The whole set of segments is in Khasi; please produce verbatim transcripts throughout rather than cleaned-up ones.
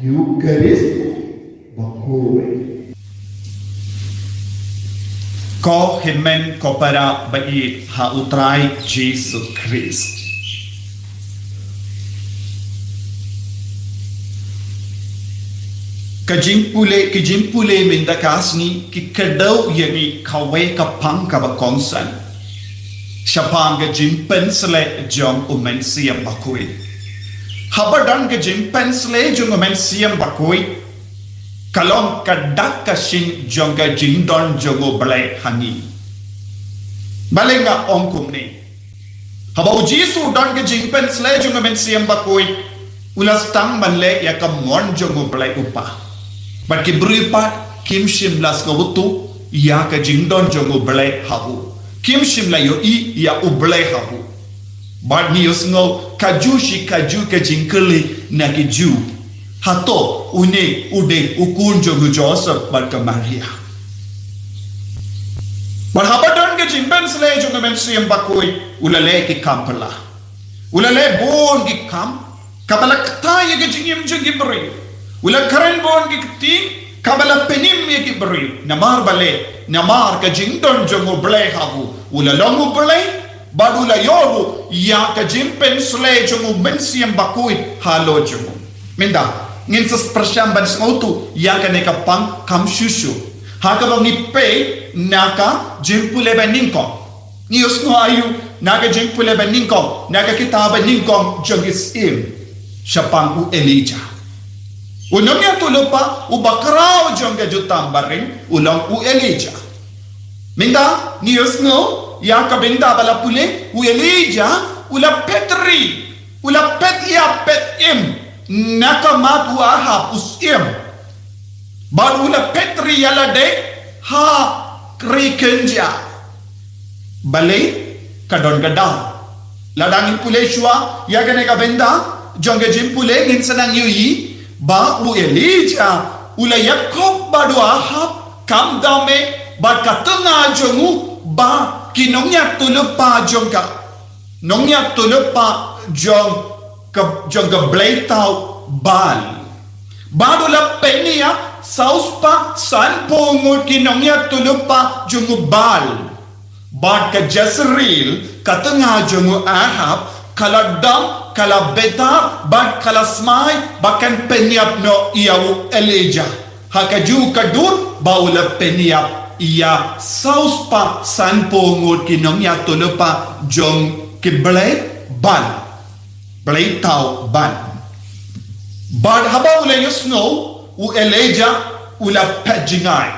Eucharist bakhuid. Ko hynmen ko para ba ïeit ha U Trai Jisu Khrist. Ka jingpule, ki jingpule mynta ka sngi ki kdew ïa ngi kawei ka pang kaba kongsan shaphang ka jingpynshlei jong U Mynsiem Bakhuid. Haba don ka jingpynshlei jong U Mynsiem Bakhuid, ka long ka dak ka shin jong ka jingdon jong U Blei ha ngi. Balei nga ong kumne? Haba U Jisu u don ka jingpynshlei jong U Mynsiem Bakhuid, u la sdang ban leh ïa ka mon jong U Blei U Kpa. Bad ki briew pat kim shym la sngewthuh ïa ka jingdon jong U Blei ha u. Kim shym la ïohi ïa U Blei ha u. Bad ngi ïohsngew kajuh shi kajuh ka jingkylli na ki Jiw. Hato une u dei u khun jong u Joseph bad ka Maria? Bad haba don ka jingpynshlei jong U Mynsiem Bakhuid, u la leh ki kam phylla. U la leh bun ki kam kaba la kthah ïa ka jingim jong ki briew. U la kren bun ki ktien kaba la pynim ïa ki briew. Namar balei? Namar ka jingdon jong U Blei ha u. U la long U Blei, bad u la ïoh ruh ïa ka jingpynshlei jong U Mynsiem Bakhuid halor jong u. Mynta ngin sa pyrshang ban sngewthuh ïa kane ka pang kam shuh shuh ha kaba ngi peit na ka jingpule ba nyngkong. Ngi ïohsngew aïu na ka jingpule ba nyngkong, na ka kitab ba nyngkong jong ki Syiem, shaphang u Elijah. U nongïathuhlypa uba khraw jong ka Jutang Barim u long u Elijah. Mynta ngi ïohsngew ïa ka bynta ba la pule, u Elijah u la phet ri, u la phet ïap phet im na ka mat u Ahab u syiem. Bad u la phet ri ïa lade ha ri kynja. Balei? Ka don ka daw. Lada ngin pule shuwa ïa kane ka bynta jong ka jingpule, ngin sa nang ïohi ba u Elijah u la ïakhop bad u Ahab kam dame, bad ka tnga jong u ba ki nongïathuhlypa jong ka, nongïathuhlypa jong ka, jong ka bleithaw Baal. Bad u la pynïap saw spah sanphew ngut ki nongïathuhlypa jong u Baal. Bad ka Jezreel, ka tnga jong u Ahab, ka la dom, ka la bitar, bad ka la smai ba kan pynïap noh ïa u Elijah. Ha kajuh ka dur ba u la pynïap ïa saw spah sanphew ngut ki nongïathuhlypa jong ki blei Baal, bleithaw Baal. Bad haba u la ïohsngew, u Elijah u la phet jngai.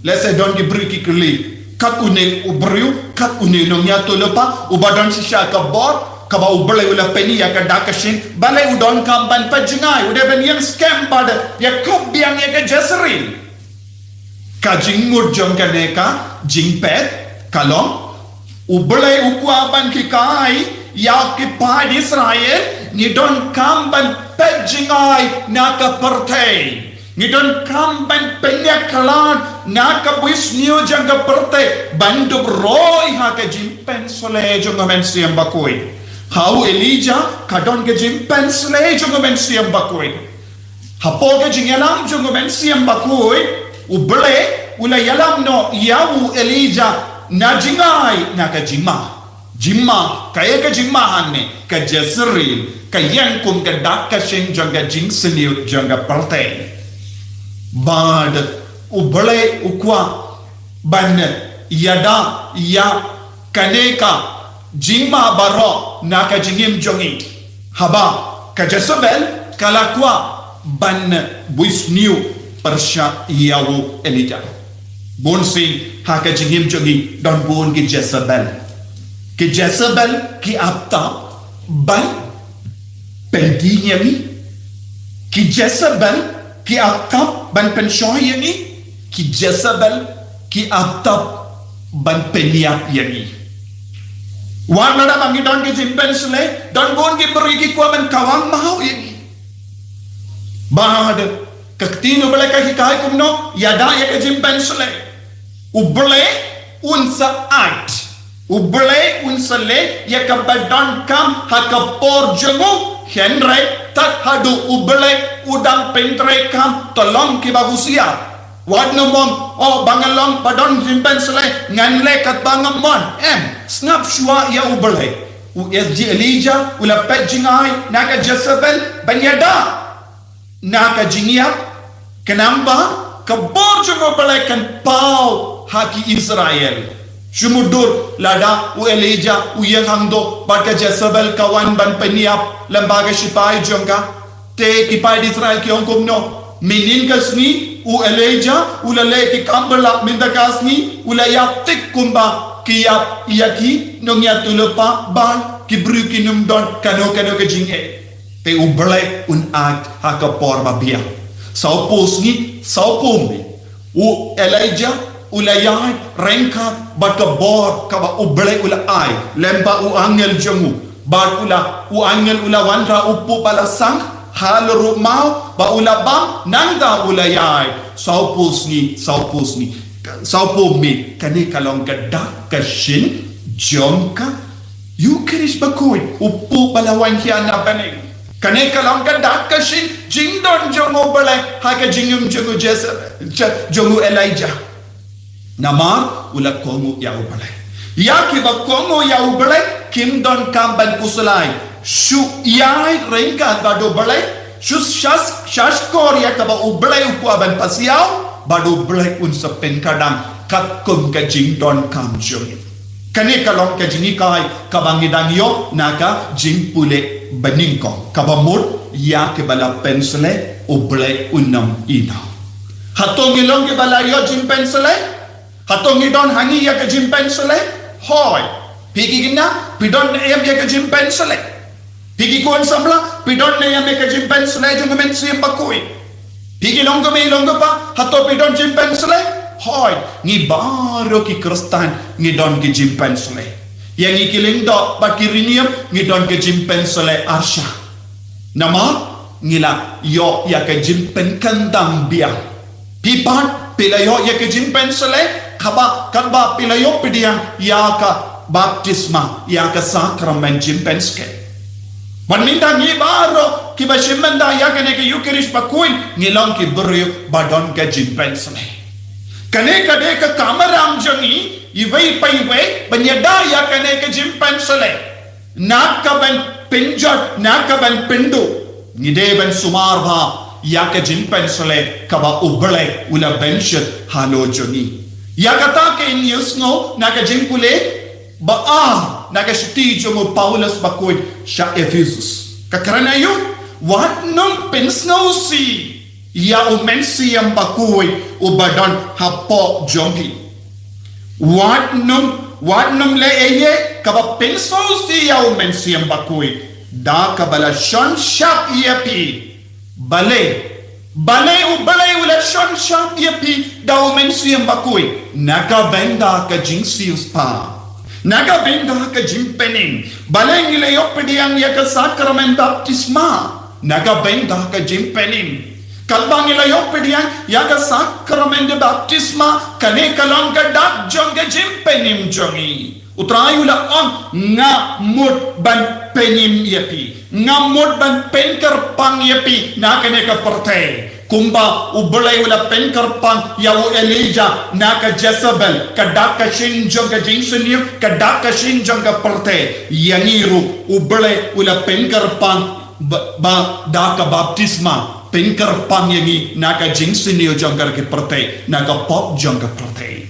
Lehse don ki briew ki kylli, kat une u briew, kat une u nongïathuhlypa uba don shisha ka bor kaba U Blei u la pynïap ïa ka dak ka shin, balei u donkam ban phet jngai? U dei ban ïeng skhem bad ïakhop biang ïa ka Jezreel. Ka jingmut jong kane ka jingphet ka long, U Blei u kwah ban hikai ïa ki paid Israel, ngi donkam ban phet jngai na ka pyrthei. Ngi donkam ban pynïakhlad na ka brisniew jong ka pyrthei ban dup roi ha ka jingpynshlei jong U Mynsiem Bakhuid. Ha u Elijah ka don ka jingpynshlei jong U Mynsiem Bakhuid. Hapoh ka jingïalam jong U Mynsiem Bakhuid, U Blei u la ïalam noh ïa u Elijah na jngai na ka jingma. Jingma, kaei ka jingma hangne? Ka Jezreel ka ïeng kum ka dak ka shin jong ka jingsniew jong ka pyrthei. Bad U Blei u kwah ban ïada ïa kane ka jingma baroh na ka jingim jong ngi. Haba ka Jezebel ka la kwah ban brisniew pyrshah ïa u Elijah. Bun sien ha ka jingim jong ngi don bun ki Jezebel. Ki Jezebel ki ap tap ban pyndieng ïa ngi. Ki Jezebel ki ap tap ban pynshoi ïa ngi. Ki Jezebel ki ap tap ban pynïap ïa ngi. Wat lada ba ngi don ka jingpynshlei, don bun ki briew ki kwah ban kawang maw ïa ngi. Bad ka ktien U Blei ka hikai kumno, ïada ïa ka jingpynshlei. U Blei un sa ait, U Blei un sa leh ïa kaba donkam ha ka por jong u, Hynrei tad haduh U Blei u dang pyntreikam, to long kiba husiar. Wat nym ong, oh, ba nga long ba don jingpynshlei, ngan leh katba nga mon. Em, sngap shuwa ïa U Blei. U Elijah u la peit jingai na ka Jezebel ban ïada na ka jingïap, khnang ba ka bor jong U Blei kan paw ha ki Israel. Shu mutdur lada u Elijah u ïeng hangto bad ka Jezebel ka wan ban pynïap lem bad ki shipai jong ka. Te ki paid Israel ki ong kumno? Mynnin ka sngi u Elijah u la leh ki kam ba lah, mynta ka sngi u la ïap tik kumba ki ïap ïa ki nongïathuhlypa Baal, ki briew kim don kano kano ka jingeh. Te U Blei un act ha ka por ba biang. Sawphew sngi, sawphew miet, u Elijah u la ïaid ryngkat bad ka bor kaba U Blei u la ai lem bad u angel jong u. Bad u la, u angel u la wanrah u pop ba la sang ha la ruh maw, bad u la bam nangta u la ïaid. Sawphew sngi, sawphew sngi, sawphew miet, kane ka long ka dak ka shin jong ka Ïukharist Bakhuid, u pop ba la wan hiar na bneng. Kane ka long ka dak ka shin jingdon jong U Blei ha ka jingim jong u Jezebel, jong u Elijah. Namar u la kohnguh ïa U Blei. Ïa kiba kohnguh ïa U Blei kim donkam ban pyrshah. Shu ïaid ryngkat bad U Blei, shu shah, shahshkor ïa kaba U Blei u kwah ban pasiaw, bad U Blei un sa pynkyrdan katkum ka jingdonkam jong u. Kane ka long ka jinghikai kaba ngi dang ïoh na ka jingpule banyngkong, kaba mut ïa kiba la pynshlei U Blei un ym ïehnoh. Hato ngi long kiba la ïoh jingpynshlei? Hato ngi don hangne ïa ka jingpynshlei? Hooid. Phi ki khynnah, phi don ne em ïa ka jingpynshlei? Phi ki khun samla, phi don ne em ïa ka jingpynshlei jong u Mynsiem Bakhuid? Phi ki longkmie longkpa, hato phi don jingpynshlei? Hooid, ngi baroh ki Khristan ngi don ki jingpynshlei. Ïa ngi ki lyngdoh bad ki riewniam ngi don ki jingpynshlei arshah. Namar ngi la ïoh ïa ka jingpynkynthang biang. Phi pat phi la ïoh ïa ka jingpynshlei kaba, kaba phi la ïoh pdiang ïa ka baptisma, ïa ka sakramen jingpynskhem. Bad mynta ngi baroh kiba shim bynta ïa kane ka Ïukharist Bakhuid ngi long ki briew ba don ka jingpynshlei. Kane ka dei ka kamram jong ngi iwei pa iwei ban ïada ïa kane ka jingpynshlei. Na ka ban pynjot, na ka ban pynduh, ngi dei ban sumar bha ïa ka jingpynshlei kaba U Blei u la ban shet halor jong ngi. Ïa kata ka ïohsngew na ka jingpule ba ar na ka shithi jong u Paulus Bakhuid sha Ephesus. Ka kren aïu? Wat nym pynsngewsih ïa u Mynsiem Bakhuid uba don hapoh jong phi. Wat nym, wat nym leh ei ei kaba pynsngewsih ïa u Mynsiem Bakhuid da kaba la shon shap ïa phi. Balei, balei U Blei u la shon shap ïa phi da u Mynsiem Bakhuid? Na ka bynta ka jingsiewspah, na ka bynta ka jingpynim. Balei ngi la ïoh pdiang ïa ka sakramen baptisma? Na ka bynta ka jingpynim. Katba ngi la ïoh pdiang ïa ka sakramen baptisma, kane ka long ka dak jong ka jingpynim jong ngi. U Trai u la ong, nga mut ban pynim ïa phi, nga mut ban pynkyrpang ïa phi na kane ka pyrthei. Kumba U Blei u la pynkyrpang ïa u Elijah na ka Jezebel, ka dak ka shin jong ka jingsniew, ka dak ka shin jong ka pyrthei, ïa ngi ruh U Blei u la pynkyrpang ba, ba da ka baptisma, pynkyrpang ïa ngi na ka jingsniew jong ka pyrthei, na ka pop jong ka pyrthei.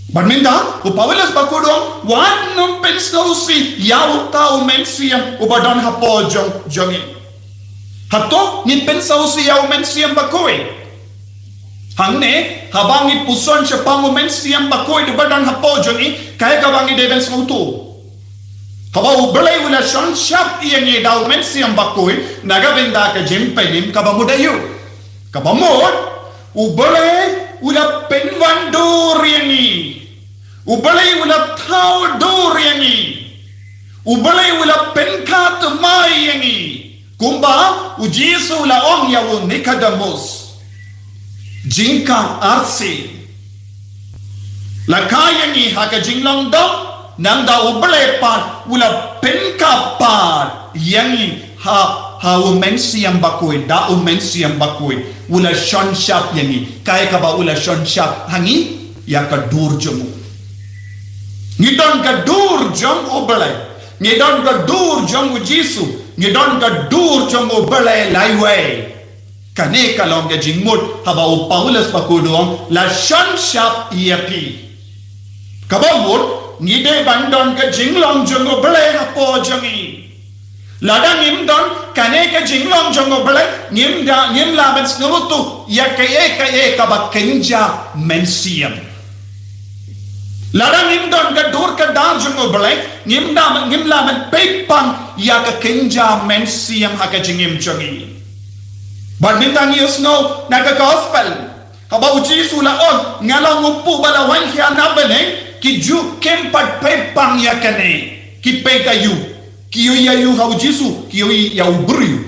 Bad mynta u Paulus Bakhuid u ong, wat nym pynsngewsih ïa uta u Mynsiem uba don hapoh jong, jong ngi. Hato ngi pynsngewsih ïa u Mynsiem Bakhuid? Hangne, haba ngi puson shaphang u Mynsiem Bakhuid uba don hapoh jong ngi, kaei kaba ngi dei ban sngewthuh? Haba U Blei u la shon shap ïa ngi da u Mynsiem Bakhuid, na ka bynta ka jingpynim kaba mut aïu? Kaba mut, U Blei u la pynwandur ïa ngi. U Blei u la thaw dur ïa ngi. U Blei u la pynkha thymmai ïa ngi. Kumba u Jisu u la ong ïa u Nicodemus, jingkha arsien la kha ïa ngi ha ka jinglong doh, nangta U Blei pat u la pynkha pat ïa ngi ha ha u Mynsiem Bakhuid, da u Mynsiem Bakhuid u la shon shap ïa ngi. Kaei kaba u la shon shap ha ngi? Ïa ka dur jong u. Ngi don ka dur jong U Blei. Ngi don ka dur jong U Jisu. Ngi don ka dur jong U Blei laiwei. Kane ka long ka jingmut haba u Paulus Bakhuid u ong, la shon shap ïa phi. Kaba mut, ngi dei ban don ka jinglong jong U Blei hapoh jong ngi. Lada ngim don kane ka jinglong jong U Blei, ngim da, ngim lah ban sngewthuh ïa kaei kaei kaba kynja mynsiem. Lada ngim don ka dur ka dar jong U Blei, ngim da, ngim lah ban peit pang ïa ka kynja mynsiem ha ka jingim jong ngi. Bad mynta ngi ïohsngew na ka gospel, haba U Jisu u la ong, nga long u kpu ba la wan khia na bneng, ki Jiw kim pat peit pang ïa kane. Ki peit ïa u, ki ïohi ïa u ha U Jisu, ki ïohi ïa u briew.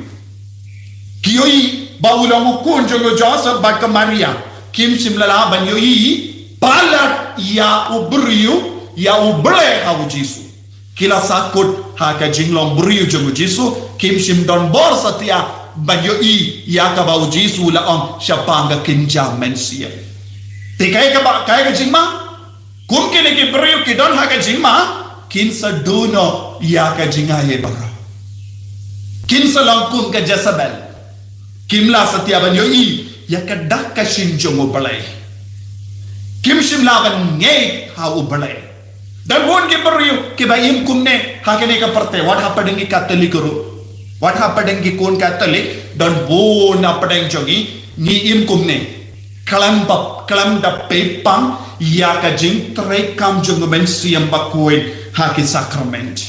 Ki ïohi ba u long u khun jong u Joseph bad ka Maria. Kim shym la lah ban ïohi palat ïa u briew, ïa U Blei ha U Jisu. Ki la sahkut ha ka jinglong briew jong U Jisu, kim shym don bor satia ban ïohi ïa kaba U Jisu u la ong shaphang ka kynja mynsiem. Te kaei kaba, kaei ka jingma? Kum kine ki briew ki don ha ka jingma, kin sa duh noh ïa ka jingai baroh. Kin sa long kum ka Jezebel. Kim lah satia ban ïohi ïa ka dak ka shin jong U Blei. Kim shym lah ban ngeit ha U Blei. Don bun ki briew kiba im kumne ha kane ka pyrthei, wat hapdeng ki Katholik ruh. Wat hapdeng ki khun Katholik, don bun hapdeng jong ngi, ngi im kumne. Khlem ba, khlem da peit pang ïa ka jingtrei kam jong U Mynsiem Bakhuid ha ki sakrament.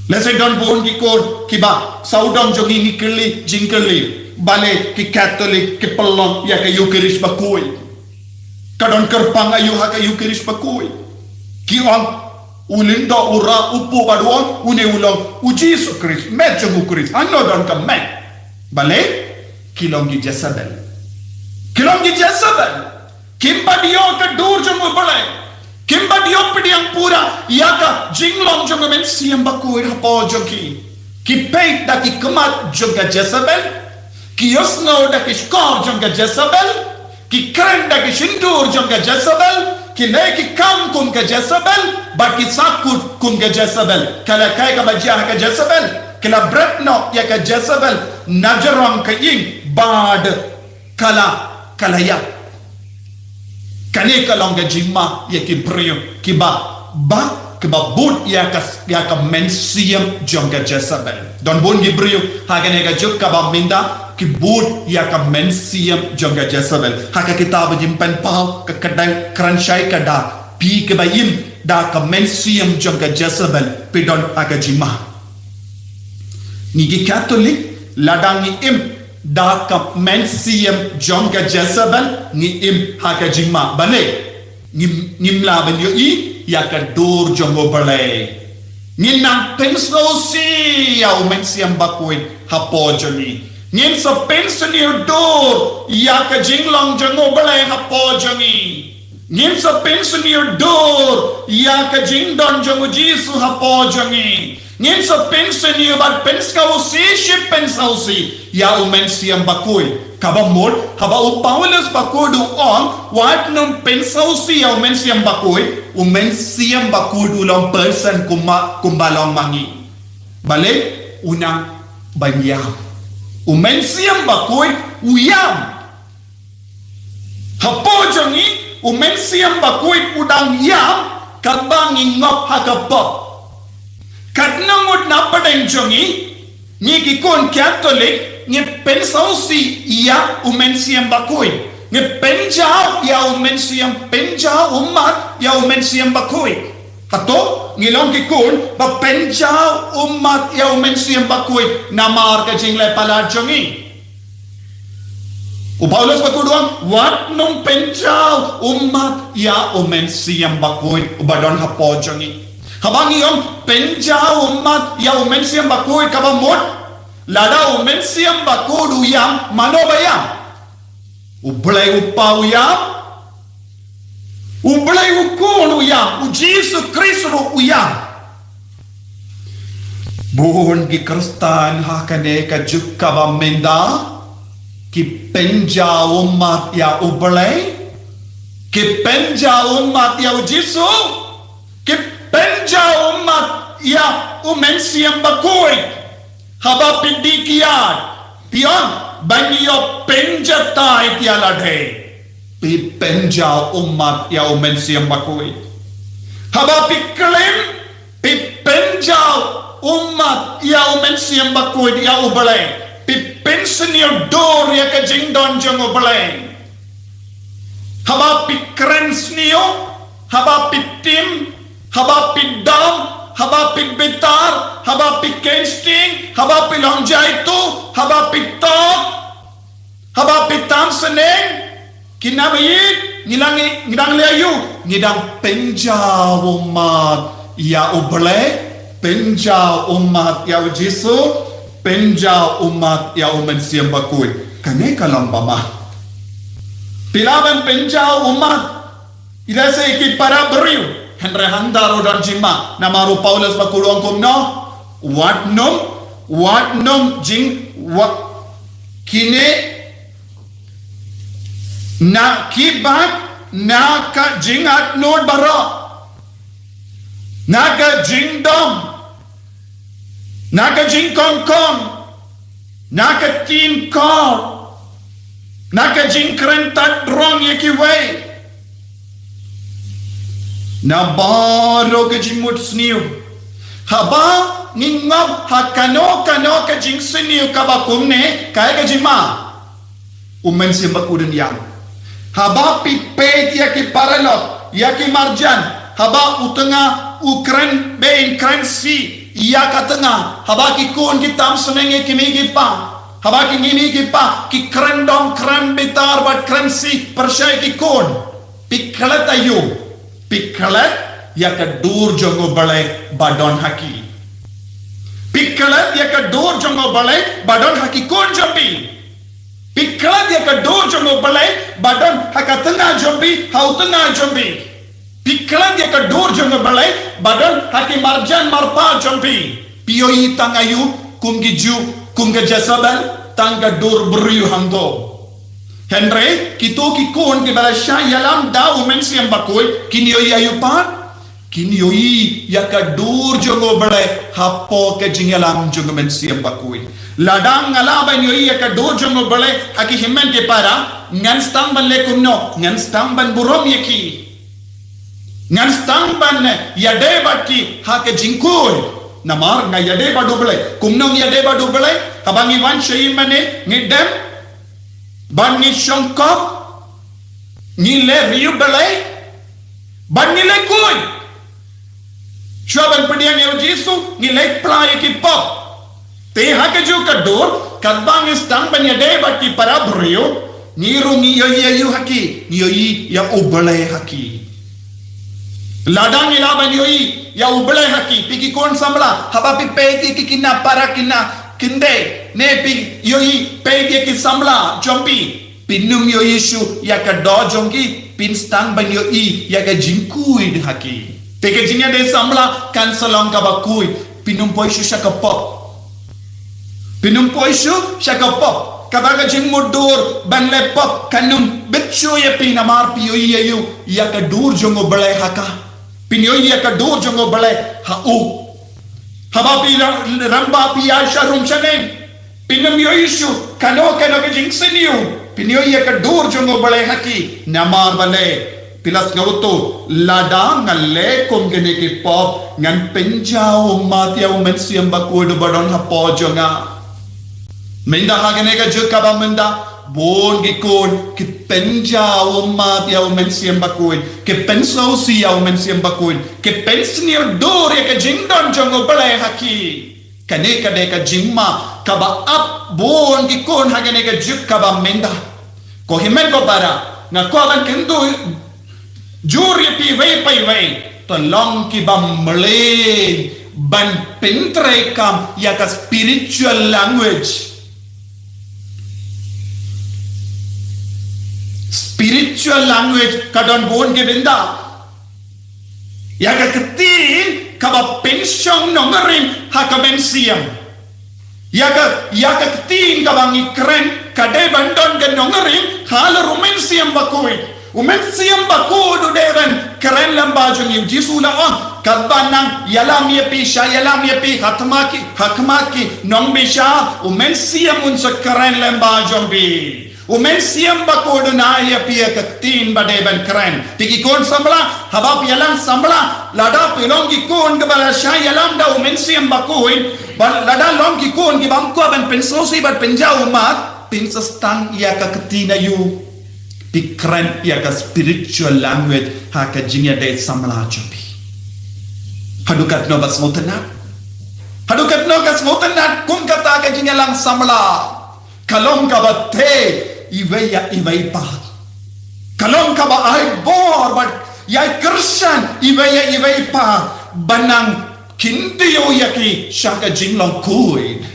Lehse don bun ki khun kiba sawdong jong ngi, ngi kylli jingkylli, balei ki Katholik ki pynlong ïa ka Eukharist Bakhuid? Ka don kyrpang aïu ha ka Eukharist Bakhuid? Ki ong, u lyngdoh u rah u kpu bad u ong, une u long U Jisu Khrist, met jong U Khrist. Hangno don ka met? Balei? Ki long ki Jezebel. Ki long ki Jezebel. Kim pat ïoh ka dur jong U Blei. Kim pat ïoh pdiang pura ïa ka jinglong jong U Mynsiem Bakhuid hapoh jong ki. Ki peit da ki khmat jong ka Jezebel. Ki ïohsngew da ki shkor jong ka Jezebel. Ki kren da ki shyntur jong ka Jezebel. Ki leh ki kam kum ka Jezebel. Bad ki sahkut kum ka Jezebel. Ka la kai kaba jia ha ka Jezebel. Ka la bret noh ïa ka Jezebel na jrong ka ïing. Bad ka la, ka la ïap. Kane ka long ka jingma ïa ki briew kiba, ba, kiba bud ïa ka, ïa ka mynsiem jong ka Jezebel. Don bun ki briew ha kane ka juk kaba mynta ki bud ïa ka mynsiem jong ka Jezebel. Ha ka kitab Jingpynpaw ka khyndai, kren shai ka da, phi kiba im da ka mynsiem jong ka Jezebel, phi don ha ka jingma. Ngi ki Katholik, lada ngi im da ka mynsiem jong ka Jezebel, ngi im ha ka jingma. Balei? Ngim, ngim lah ban ïohi ïa ka dur jong U Blei. Ngin nang pynsngewsih ïa U Mynsiem Bakhuid hapoh jong ngi. Ngin sa pynsniew dur ïa ka jinglong jong U Blei hapoh jong ngi. Ngin sa pynsniew dur ïa ka jingdon jong U Jisu hapoh jong ngi. Ngin sa pynsniew bad pynsngewsih shi pynsngewsih ïa U Mynsiem Bakhuid. Kaba mut, haba u Paulus Bakhuid u ong, wat nym pynsngewsih ïa U Mynsiem Bakhuid, U Mynsiem Bakhuid u long person kumba, kumba long ma ngi. Balei? U nang ban ïam. U Mynsiem Bakhuid u ïam. Hapoh jong ngi, U Mynsiem Bakhuid u dang ïam, katba ngi ngop ha ka pop. Katno ngut na pdeng jong ngi, ngi ki khun Katholik, ngi pynsngewsih ïa U Mynsiem Bakhuid. Ngi pynjaw ïa U Mynsiem, pynjaw ummat ïa U Mynsiem Bakhuid. Hato, ngi long ki khun ba pynjaw ummat ïa U Mynsiem Bakhuid, namar ka jingleh palat jong ngi. U Paulus Bakhuid u ong, wat nym pynjaw ummat ïa U Mynsiem Bakhuid uba don hapoh jong ngi. Haba ngi ong pynjaw ummat ïa U Mynsiem Bakhuid kaba mut, lada U Mynsiem Bakhuid u ïam, mano ba ïam? U Blei u Kpa u ïam. U Blei u Khun u ïam, U Jisu Khrist ruh u ïam. Bun ki Khristan ha kane ka juk kaba mynta ki pynjaw ummat ïa U Blei, ki pynjaw ummat ïa U Jisu, ki pynjaw ummat ïa U Mynsiem Bakhuid. Haba phi dih kiad, phi ong ban ïoh pynjatai ïa lade. Phi pynjaw ummat ïa U Mynsiem Bakhuid. Haba phi klim, phi pynjaw ummat ïa U Mynsiem Bakhuid, ïa U Blei. Phi pynsniew dur ïa ka jingdon jong U Blei. Haba phi kren sniew, haba phi tim, haba phi dom, haba phi bitar, haba phi kensting, haba phi long jaitu, haba phi tok, haba phi tam sneng, ki naba ïeit, ngi dang, ngi dang leh aïu, ngi dang pynjaw ummat ïa U Blei, pynjaw ummat ïa U Jisu, pynjaw ummat ïa U Mynsiem Bakhuid. Kane ka long ba ma. Phi lah ban pynjaw ummat ïa lade ki para briew. Hynrei hangta ruh don jingma. Namar u Paulus ba u ong kumno? Wat nym, wat nym jing, wat kine na ki bat na ka jingatnud baroh, na ka jingdom, na ka jingkongkong, na ka tim kor, na ka jingkren tad rong ïa kiwei, na baroh ka jingmut sniew. Haba ngi ngop ha kano kano ka jingsniew kaba kumne, kaei ka jingma? U Mynsiem Bakhuid un ïam. Haba phi peit ïa ki paralok, ïa ki marjan, haba u tnga u kren beiñ kren sih ïa ka tnga, haba ki khun ki tam sneng ïa ki mei ki pa, haba ki mei ki pa ki kren dom kren bitar bad kren sih pyrshah ïa ki khun, phi klet aïu? Phi klet ïa ka dur jong U Blei ba don ha ki. Phi klet ïa ka dur jong U Blei ba don ha ki khun jong phi. Phi klet ïa ka dur jong U Blei ba don ha ka tnga jong phi, ha u tnga jong phi. Phi klet ïa ka dur jong U Blei ba don ha ki marjan marpa jong phi. Phi ïohi tang aïu? Kum ki Jiw, kum ka Jesebel, tang ka dur briew hangto. Hynrei kito ki khun kiba la shah ïalam da U Mynsiem Bakhuid, kin ïohi aïu pat? Kin ïohi ïa ka dur jong U Blei hapoh ka jingïalam jong U Mynsiem Bakhuid. Lada nga lah ban ïohi ïa ka dur jong U Blei ha ki hynmen ki para, ngan sdang ban leh kumno? Ngan sdang ban burom ïa ki. Ngan sdang ban ïadei bad ki ha ka jingkhuid. Namar nga ïadei bad U Blei. Kumno ngi ïadei bad U Blei? Haba ngi wan sha ïing mane, ngi dem bad ngi shongkop, ngi leh riewblei bad ngi leh khuid. Shuwa ban pdiang ïa U Jisu, ngi leh pla ïa ki pop. Te ha kajuh ka dur, katba ngi sdang ban ïadei bad ki para briew, ngi ruh ngi ïohi aïu ha ki? Ngi ïohi ïa U Blei ha ki. Lada ngi lah ban ïohi ïa U Blei ha ki, phi ki khun samla, haba phi peit ïa ki khynnah para khynnah khyndai, ne phi ïohi peit ïa ki samla jong phi, phin ym ïohi shuh ïa ka doh jong ki, phin sdang ban ïohi ïa ka jingkhuid ha ki. Te ka jingïadei samla kan sa long kaba khuid, phin ym poi shuh sha ka pop. Phin ym poi shuh sha ka pop. Kata ka jingmutdur ban leh pop kan ym bit shuh ïa phi namar phi ïohi aïu? Ïa ka dur jong U Blei ha ka. Phin ïohi ïa ka dur jong U Blei ha u. Haba phi ra-, rangbah phi ïaid sharum shaneng, phin ym ïohi shuh kano kano ka jingsniew. Phin ïohi ïa ka dur jong U Blei ha ki. Namar balei? Phi la sngewthuh, lada nga leh kum kine ki pop, ngan pynjaw ummat ïa U Mynsiem Bakhuid uba don hapoh jong nga. Mynta ha kane ka juk kaba mynta, bun ki khun ki pynjaw ummat ïa U Mynsiem Bakhuid, ki pynsngewsih ïa U Mynsiem Bakhuid, ki pynsniew dur ïa ka jingdon jong U Blei ha ki. Kane ka dei ka jingma kaba ap bun ki khun ha kane ka juk kaba mynta. Ko hynmen ko para, nga kwah ban kyntu jur ïa phi iwei pa iwei, to long kiba mlien ban pyntreikam ïa ka spiritual language. Spiritual language ka don bun ki bynta. Ïa ka ktien kaba pynshong nongrim ha ka mynsiem. Ïa ka, ïa ka ktien kaba ngi kren, ka dei ban don ka nongrim halor u Mynsiem Bakhuid. U Mynsiem Bakhuid u dei ban kren lem bad jong ngi. U Jisu u la ong, katba nang ïalam ïa phi, shah ïalam ïa phi ha khmat ki, ha khmat ki nongbishar, u Mynsiem un sa kren lem bad jong phi. U Mynsiem Bakhuid un ai ïa phi ïa ka ktien ba dei ban kren. Te ki khun samla, haba phi ïalam samla, lada phi long ki khun kiba la shah ïalam da u Mynsiem Bakhuid, bad lada long ki khun ki bym kwah ban pynsngewsih bad pynjaw ummat, phin sa sdang ïa ka ktien aïu? Phi kren ïa ka spiritual language ha ka jingïadei samla jong phi. Haduh katno ba sngewtynnat? Haduh katno ka sngewtynnat kum kata ka jingïalang samla? Ka long kaba tei iwei ïa iwei pat. Ka long kaba ai bor bad ïai kyrshan iwei ïa iwei pat, ba nang kyntiew ïa ki sha ka jinglong khuid.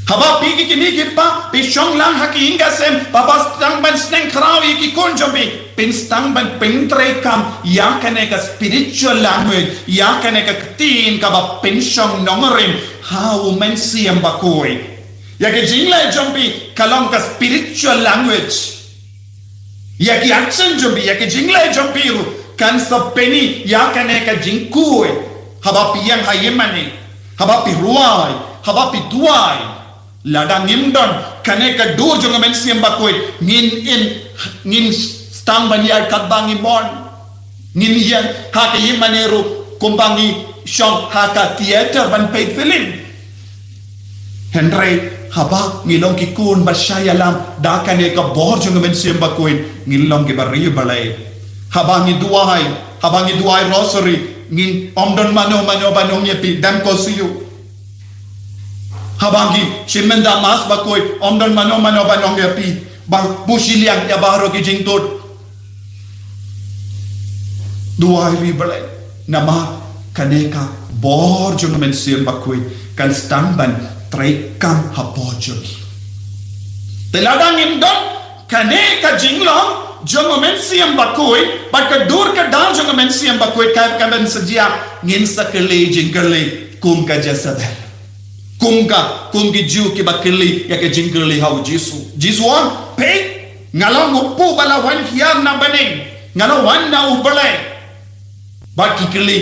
Haba phi ki kmie ki kpa, phi shong lang ha ki ïing ki sem, ba phi sdang ban sneng khraw ïa ki khun jong phi, phin sdang ban pyntreikam ïa kane ka spiritual language, ïa kane ka ktien kaba pynshong nongrim ha u Mynsiem Bakhuid. Ïa ka jingleh jong phi ka long ka spiritual language. Ïa ki action jong phi, ïa ka jingleh jong phi ruh kan sa pyni ïa kane ka jingkhuid. Haba phi ïeng ha ïingmane, haba phi rwai, haba phi duwai, lada ngim don kane ka dur jong u Mynsiem Bakhuid, ngin im, ngin sdang ban ïaid katba ngi mon. Ngin ïeng ha ka ïingmane ruh kumba ngi shong ha ka theater ban peit film. Hynrei haba ngi long ki khun ba shah ïalam da kane ka bor jong u Mynsiem Bakhuid, ngin long kiba riewblei. Haba ngi duwai, haba ngi duwai rosary, ngin, ym don mano mano ban ong ïa phi, dem ko siew. Haba ngi shim mynta Mass Bakhuid, ym don mano mano ban ong ïa phi, ba buh shiliang ïa baroh ki jingtut. Duwai riewblei, namar kane ka bor jong u Mynsiem Bakhuid kan sdang ban treikam hapoh jong ngi. Te lada ngim don kane ka jinglong jong u Mynsiem Bakhuid bad ka dur ka dar jong u Mynsiem Bakhuid, ka, ka ban sa jia ngin sa kylli jingkylli kum ka Jesebel. Kum ka, kum ki Jiw kiba kylli ïa ka jingkylli ha u Jisu. Jisu ong, peit, nga long u kpu ba la wan hiar na bneng, nga la wan na U Blei. Bad ki kylli,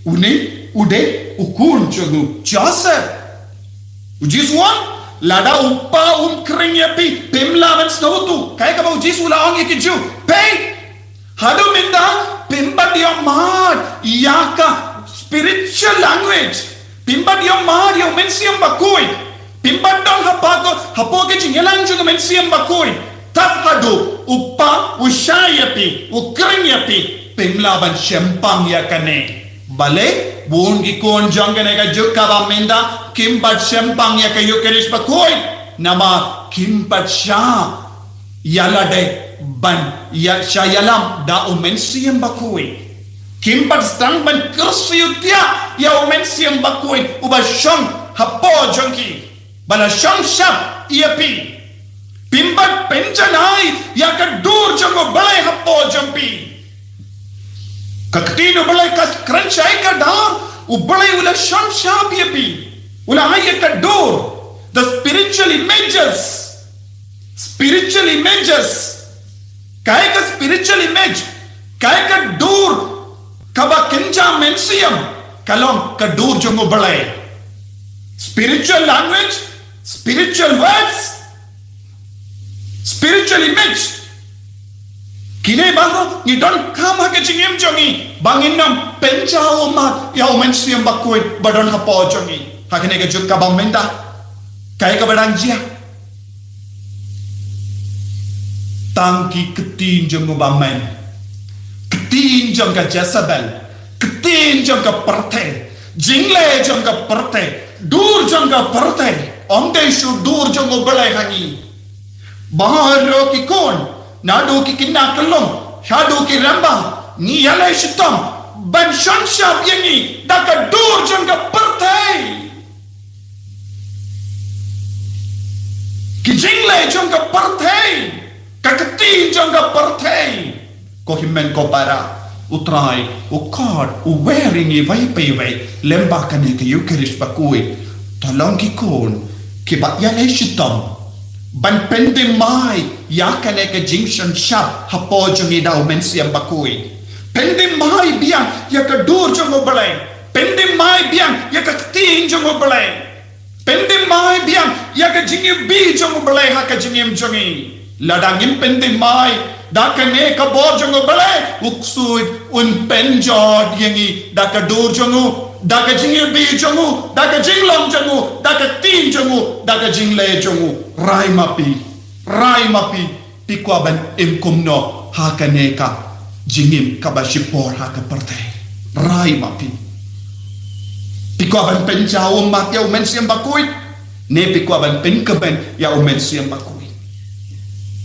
une u dei u khun jong u Joseph? U Jisu ong, lada u kpa um khring ïa phi, phim lah ban sngewthuh. Kaei kaba u Jisu u la ong ïa ki Jiw, peit, haduh mynta phim pat ïoh mad ïa ka spiritual language. Phim pat ïoh mad ïa u Mynsiem Bakhuid. Phim pat don hapoh ka, hapoh ka jingïalang jong u Mynsiem Bakhuid. Tad haduh u kpa u shah ïa phi, u khring ïa phi, phim lah ban shempang ïa kane. Balei? Bun ki khun jong kane ka juk kaba mynta kim pat shempang ïa ka Eukharist Bakhuid. Namar kim pat shah ïa lade ban ïa shah ïalam da u Mynsiem Bakhuid. Kim pat sdang ban kyrsiew tiah ïa u Mynsiem Bakhuid uba shong hapoh jong ki, ba la shong shap ïa phi. Phim pat pynjanai ïa ka dur jong U Blei hapoh jong phi. Ka ktien U Blei ka kren shai ka dar, U Blei u la shong shap ïa phi. U la ai ïa ka dur. The spiritual images. Spiritual images. Kaei ka spiritual image? Kaei ka dur kaba kynja mynsiem? Ka long ka dur jong U Blei. Spiritual language, spiritual words, spiritual image. Kine baroh ngi donkam ha ka jingim jong ngi ba ngin nym pynjaw ummat ïa u Mynsiem Bakhuid ba don hapoh jong ngi. Ha kane ka juk kaba mynta, kaei kaba dang jia? Tang ki ktien jong u bymman, ktien jong ka Jezebel, ktien jong ka pyrthei, jingleh jong ka pyrthei, dur jong ka pyrthei. Ym dei shuh dur jong U Blei ha ngi. Baroh ki khun, naduh ki khynnah khyllung haduh ki rangbah, ngi ïaleh shitom ban shong shap ïa ngi da ka dur jong ka pyrthei. Ki jingleh jong ka pyrthei, ka ktien jong ka pyrthei. Ko hynmen ko para, U Trai u khot u wer ïa ngi wei pa wei lem bad kane ka Eucharist bakhuid. To long ki khun kiba ïaleh shitom ban pynthymmai ïa kane ka jingsngewsih hapoh jong ngi da u Mynsiem Bakhuid. Pynthymmai biang ïa ka dur jong U Blei. Pynthymmai biang ïa ka ktien jong U Blei. Pynthymmai biang ïa ka jingïabi jong U Blei ha ka jingim jong ngi. Lada ngim pynthymmai da kane ka bor jong U Blei, u ksuid un pynjot ïa ngi da ka dur jong u, da ka jingïabi jong u, da ka jinglong jong u, da ka ktien jong u, da ka jingleh jong u. Rai ma phi, rai ma phi. Phi kwah ban im kumno ha kane ka jingim kaba shipor ha ka pyrthei? Rai ma phi. Phi kwah ban pynjaw ummat ïa u Mynsiem Bakhuid, ne phi kwah ban pynkmen ïa u Mynsiem Bakhuid?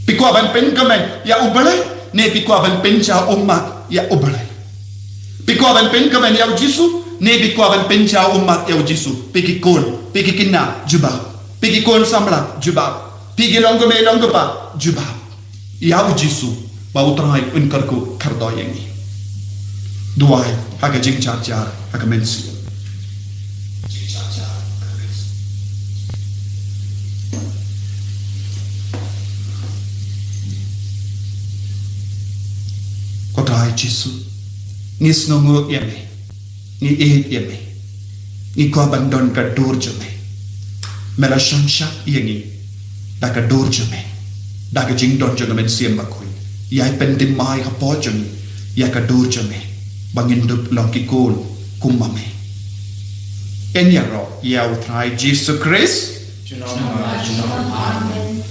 Phi kwah ban pynkmen ïa U Blei, ne phi kwah ban pynjaw ummat ïa U Blei? Phi kwah ban pynkmen ïa u Jisu, ne phi kwah ban pynjaw ummat ïa u Jisu? Phi ki khun, phi ki khynnah, jubab. Phi ki khun samla, jubab. Phi ki long kmie long kpa, jubab. Ïa u Jisu, ba U Trai un kyrkhu kyrdoh ïa ngi. Duwai ha ka jingjar jar ha ka mynsiem. Ko Trai Jisu, ngi sngewnguh ïa me. Ngi ïeit ïa me. Ngi kwah ban don ka dur jong me. Me la shong shah ïa ngi da ka dur jong me, da ka jingdon jong ka Mynsiem Bakhuid. Ïai pynthymmai hapoh jong ngi ïa ka dur jong me, ba ngin dup long ki khun kum ma me. Yn ïaroh ïa U Trai Jisu Khrist. Junom la junom. Amen.